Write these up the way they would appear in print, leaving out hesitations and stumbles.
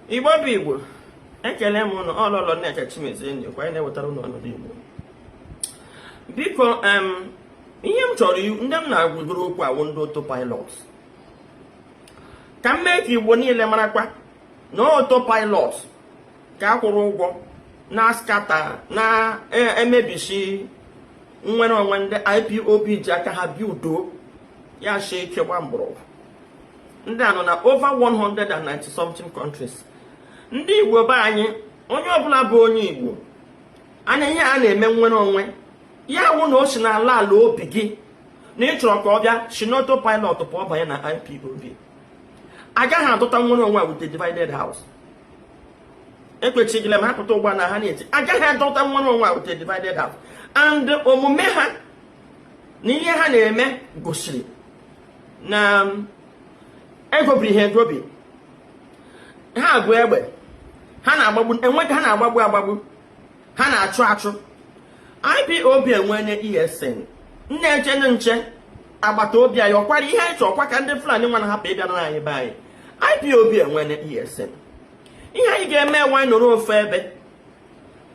Igbo bụ Igbo, ekele m ụnụ. Ọlọlọ Nneka Chimezie kwa anyị na-ewetara ụnụ ọnọdụ Igbo. Biko, ihe m chọrọ, ndị m na-agwụgoro okwu awụ ndị autopilot, ka m mee ka Igbo niile marakwa na autopilot ka a kwụrụ ụgwọ na scatter na-emebisi nnwere onwe ndị IPOB ji aka ha bịa udo ya shi ike gba mgbọrọgwụ. Ndị a nọ na over 190 something countries. Ndị Igbo be anyị, onye ọbụla bụ onye Igbo anya ihe a na-eme nnwere onwe ya wụ na o si n'ala ala obi gị na ị chọrọ ka ọ bịa si n'autopilot pụọ banye na IPOB. Agaghị adọta nnwere onwe a with a divided house. Ekpechigila m ha pụta ụgbọ na ha na-eti, agaghị adọta nnwere onwe a with a divided house. And omume ha na ihe ha na-eme gosiri na egobiri ha egobi. Ha bụ egbe ha na-agbagbu, enweghị ha na-agbagbu agbagbu, ha na-achụ achụ. IPOB enwene ESN na-eche nche agbata obi anyị, ọkwara ihe anyị chọrọ ọkwa ka ndị Fulani nwa na-hapụ ịbịa na anyị be anyị. IPOB enwene ESN. Ihe anyị ga-eme nwa nọrọ ofu ebe,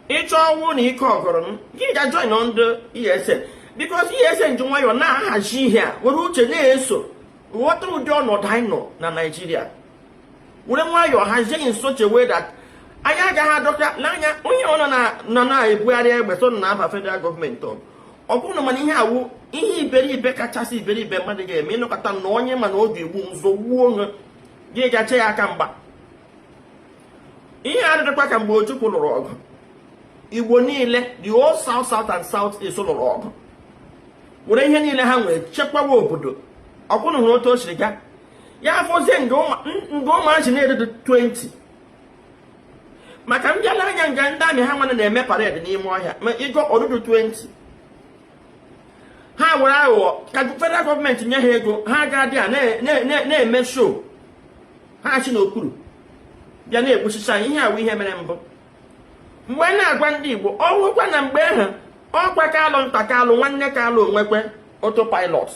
ịchọ ọnwụ na ike ọgọrọ m, gị ga join ndị ESN, because ESN ji nwayọọ na-ahazi ihe a, were uche na-eso ghọta ụdị ọnọdụ anyị nọ na Naịjirịa, were nwayọọ hazie in such a way that anyị agaghị adọka n'anya onye ọ nọ na-ebugharị egbe so na aba federal gọọmenti. Ọ bụrụ na mana ihe awụ ihe iberibe kachasị iberibe mmadụ ga-eme, ịnọkọta na onye mana ọ ga-egbu nzọgbuo onwe gị, gache ya aka mgba. Ihe adịrịkwa ka mgbe Ojukwu lụrụ ọgụ, Igbo niile, the whole South South and South East, lụrụ ọgụ were ihe niile ha nwere chekwawa obodo. Ọkwụnụ hụrụ otu o siri gaa ya afọzie nga ụmụazị na-erudu 20 maka mbịala anya nga ndị army ha nwana na-eme parade n'ime ọhịa ma ịgo ọdụdụ 20. Ha were aghụghọ ka federal gọọmenti nye ha ego, ha ga-adị a na-eme show ha chi n'okpuru bịa na-egbuchicha anyị. Ihe awụ ihe mere mbụ mgbe na-agwa ndị Igbo ọnwụkwa na mgbe ahụ ọkwa Kalụ nta Kalụ nwanne Kalụ onwekwe autopilot.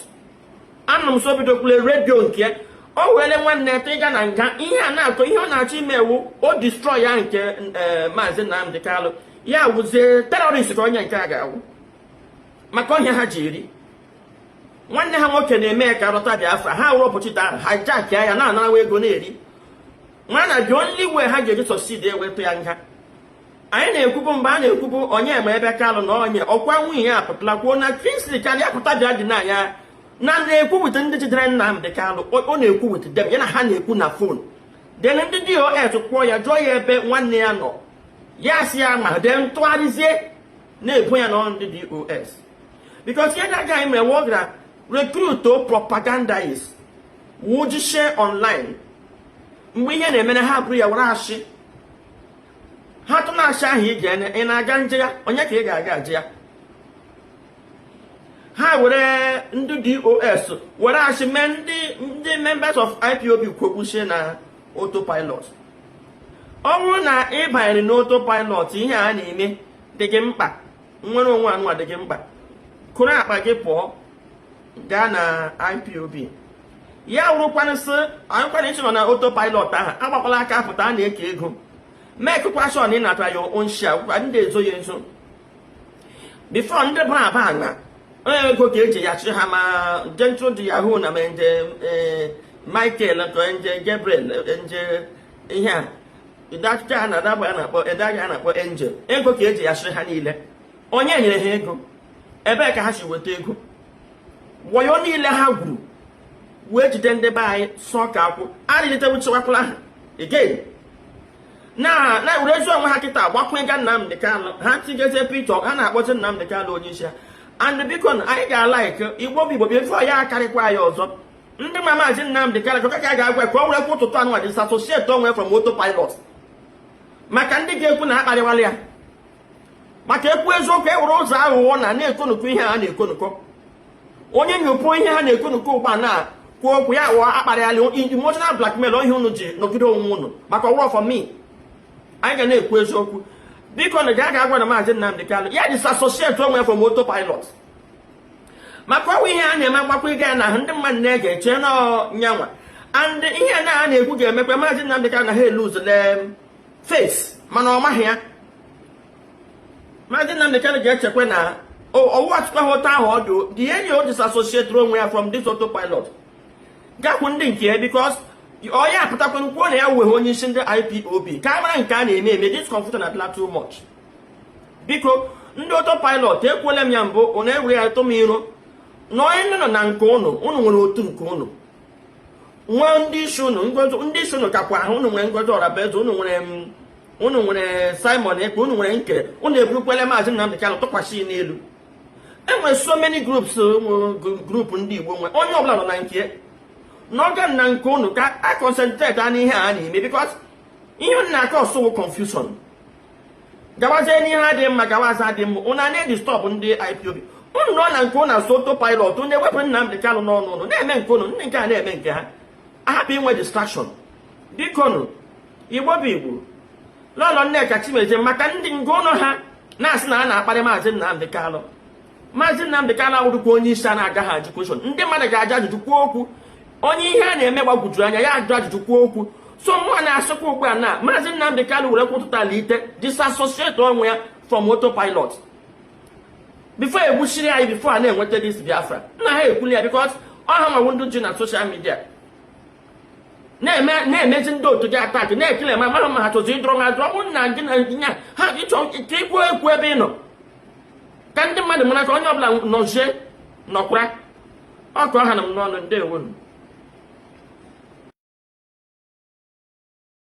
Anọ m so bidokwule redio nke o were nwanne tịga na nga. Ihe a na-akọ, ihe ọ na-achọ ime ewu o destroy ya nke Maazị Nnamdi Kalụ, ya wụzie terrorist ka onye nke a ga-awụ maka ọhịa ha ji eri nwanne ha nwoke na-eme ka rọta Biafra. Ha wụrụ ọpụchita ahụ, hijack ya, na-anarawa ego na-eri mana the only way ha ga-eji succeed, ewetụ ya nga. Anyị na-ekwubu mgbe a na-ekwubu onye ma ebe Kalụ na onye ọkwa nwunye ya apụtala kwuo na Kingsley Kalụ ya pụta bịa dị n'anya na na-ekwu with ndị jidere Nnamdi Kalụ. Ọ na-ekwu with them, ya na ha na-ekwu na phone. Then ndị DOS kwụọ ya, jụọ ya ebe nwanne ya nọ, ya sị ya ma then tụgharịzie na-ebu ya n'ọrụ ndị DOS, because ihe na-aga anyị mere wọ gara recruit propagandist wụjisie online. Mgbe ihe na-emere ha bụrụ ya were ashị ha tụ na-achị ahụ ị ga ị na-aga nje ya, onye ka ị ga-aga aje ya? Ha were ndị DOS were achị mee ndị members of IPOB kwogbuchie na autopilot. Ọ bụrụ na ị banyere n'autopilot, ihe a na-eme dị gị mkpa, nnwere onwe anụwa dị gị mkpa, kụrụ akpa gị pụọ gaa na IPOB. Ya wụrụkwanụ sị anyịkwana isi nọ na autopilot ahụ, agbakwala aka pụta. A na-eke ego mekụkwa sure na ị natara your own share gwa ndị ezo ya ezo before ndị bara aba na onye ego ka eji ya chịrị ha ma Gentle de Yahoo na ma nje Michael ka nje Gabriel nje ihe a ịdacha a na-adabụ a na-akpọ edaghị a na-akpọ angel ego ka eji ya chịrị ha niile. Onye nyere ha ego? Ebee ka ha si weta ego? Wayo niile ha gwuru wee jide ndị be anyị sọ ka akwụ arịlitewuchewakwala ha again na were ezi onwe ha kịta gbakwunye ga Nnamdi Kalụ. Ha tigezie Peter, ha na-akpọzi Nnamdi Kalụ onye isi ha. And biko, anyị ga-alaik Igbo bụ Igbo before ya akarịkwa ya ọzọ. Ndị ma Maazị Nnamdi Kalụ ka ka ga-agwa ka o were kwa ụtụtụ anụnwa disassociate onwe from autopilot, maka ndị ga-ekwu na akparịwala ya maka ekwu eziokwu. E were ụzọ aghụghọ na na-ekonukọ ihe a na-ekonukọ, onye nyopụ ihe ha na-ekonukọ ugbu a na kwuo okwu ya ghọọ akparịala, emotional blackmail. Ihe unu ji nọgide onwe unu maka ọwụrọ for me, anyị ga na-ekwu eziokwu. Biko na ga ga-agwa na Maazị Nnamdi Kalụ ya disassociate onwe from autopilot, maka ọnwa ihe a na-eme mgbakwa ịga ya na ahụ ndị mmadụ na-ege eche n'ọnyanwa. And ihe na a na-ekwu ga-emekwa Maazị Nnamdị Kanụ na ha eluzele face, mana ọ maghị ya. Maazị Nnamdị Kanụ ga-echekwa na ọwụwa chukwa ha ụta ahụ ọdụ the enyi o disassociate onwe ya from this autopilot, gakwu ndị nke ya, because ọ ya apụtakwana kwuo na ya weghe onye isi ndị IPOB ka a mara nke a na-eme eme. This confusion adịla too much. Biko, ndị autopilot, ekwuola m ya mbụ, ụnụ ewere ya tụ m iro na onye nọ na nke ụnụ. Ụnụ nwere otu nke ụnụ, nwee ndị isi ụnụ, ngozi ndị isi ụnụ kakwa ahụ. Ụnụ nwere Ngozi Ọrabeeze, ụnụ nwere Simon Ekpe, ụnụ nwere nkere. Ụnụ eburukwele Maazị Nnamdị Kanụ tụkwasị ya n'elu. Enwere so many groups, group ndị Igbo nwe, onye ọbụla nọ na nke n'oge na nke ụnụ, ka a concentrate a n'ihe a na-eme, because ihe unu na-akọ ọsọwụ confusion. Gawazie n'ihe adịghị mma, gawazi adị mma. Ụnụ a na-edisturb ndị IPOB. Unu nọ na nke ụnụ asụ autopilot, unu ewepụ Nnamdị Kanụ n'ọnụ. Ụnụ na-eme nke ụnụ, ndị nke a na-eme nke ha, ahapụ inwe distraction. Biko nụ, Igbo bụ Igbo. Lọlọ Nneka Chimezie, maka ndị nke ụnụ ha na-asị na a na-akparị Maazị Nnamdị Kanụ, Maazị Nnamdị Kanụ awụrụkwa onye isi a na-agaghị ajụ question. Ndị mmadụ ga-ajụ ajụjụ, kwuo okwu. Onye ihe a na-eme gbagwujuru anya, ya ajụ ajụjụ, kwuo okwu. So mma na-asịkwa ugbu a na Maazị Nnamdị Kanụ were kwụtụta ala ite disassociate onwe ya from autopilot before egbuchiri anyị, before a na-enweta this Biafra. Nna ha ekwuli ya, because ọ ha nwawu ndị ji na social media na-eme, na-emezi ndị otu gị attack, na-ekele ma mara ma ha chọzi ịdọrọ ha adọrọ. Ọ bụrụ na gị na nya ha ịchọ ka ikwu ekwu ebe ị nọ, ka ndị mmadụ mara, ka onye ọbụla nọzie nọkwara ọkụ ọha na m n'ọnụ. Ndewonu.